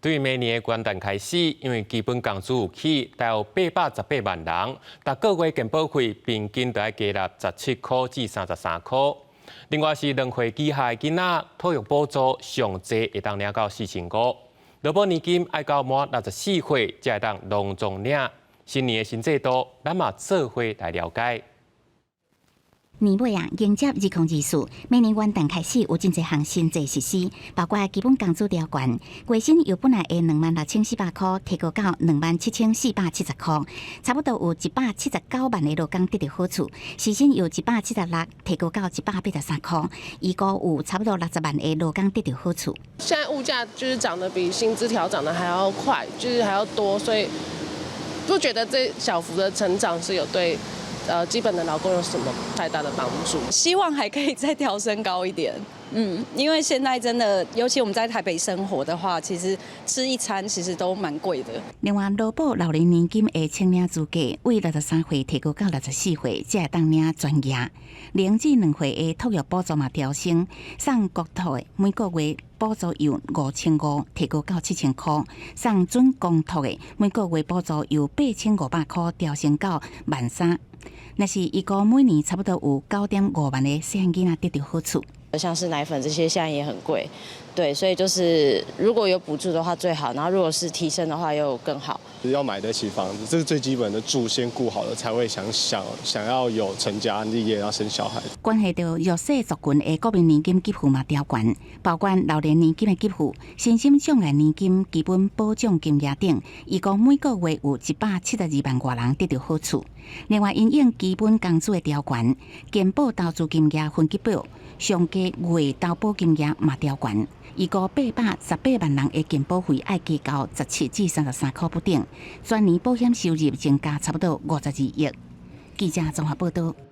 對明年的元旦開始，因為基本工資有起，大約818萬人，逐個月健保費平均著愛加納17塊至33塊。另外是2歲以下的囡仔，托育補助上濟會當領到4500，勞保年金愛到滿64歲才會當隆重領。新年的新制度，咱嘛做伙來了解。年尾啊，迎接2024，明年元旦開始有真濟項新制實施，包括基本工資調懸，月薪由本來的26,400箍提高到27,470箍，差不多有179萬个勞工得著好處。時薪由176提高到183箍，預估有差不多60萬个勞工得著好處。現在物價就是漲得比薪資調漲得還要快，就是還要多，所以不覺得這小幅的成長是有對基本的勞工有什麼太大的幫助？希望還可以再調升高一點，因為現在真的，尤其我們在台北生活的話，其實吃一餐其實都蠻貴的。另外，勞保老人年金的請領資格為63歲提高到64歲，才會當領全額。0至2歲的托育補助嘛調升，送公托的每個月補助由5500提高到7000箍，送準公托的每個月補助由8500箍調升到13,000。若是預估每年差不多有9.5萬個細漢囡仔得著好處。像是奶粉這些，現在也很貴，對，所以就是如果有補助的話最好，然後如果是提升的話又更好。要買得起房子，這是最基本的住先顧好了，才會想想想要有成家立業，要生小孩。關係著弱勢族群的國民年金給付嘛調懸，包括老年年金的給付、身心障礙年金基本保障金額等，預估每個月有172萬外人得著好處。另外，因應基本工資的調懸，健保投資金額分級表上低月投保金額嘛調懸，預估818萬人的健保費愛加到17至33箍不等，全年保險收入增加差不多52億。記者綜合報導。